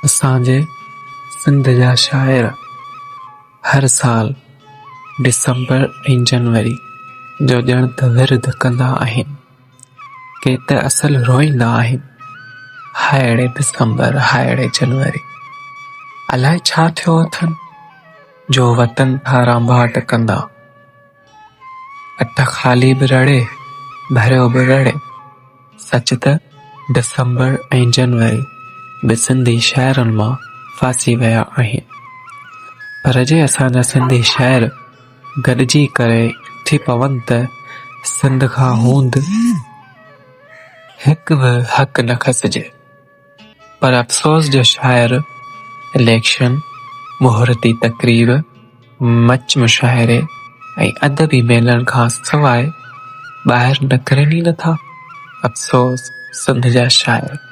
اسان جي سنڌ جا شاعر هر سال ڊسمبر ۽ جنوري جو ڄڻ ته ورد ڪندا آهن. ڪي ته اصل روئيندا آهن. هاء ڙي ڊسمبر هاء ڙي جنوري. الائي ڇا ٿيو اٿن جو وطن ٿا رانڀاٽ ڪندا. اٺ خالي به رڙي ڀريو به رڙي. سچ ته ڊسمبر ۽ جنوري به سنڌي شاعرن مان ڦاسي ويا آهن. پر جي اسان جا سنڌي شاعر گڏجي ڪري اٿي پون ته سنڌ کان هوند هڪ به حق نه کسجي. پر افسوس جو شاعر اليڪشن، مهورتي تقريب، مچ مشاعري ۽ ادبي ميلن کان سواء ٻاهر نڪرن ئي نٿا. افسوس سنڌ جا شاعر.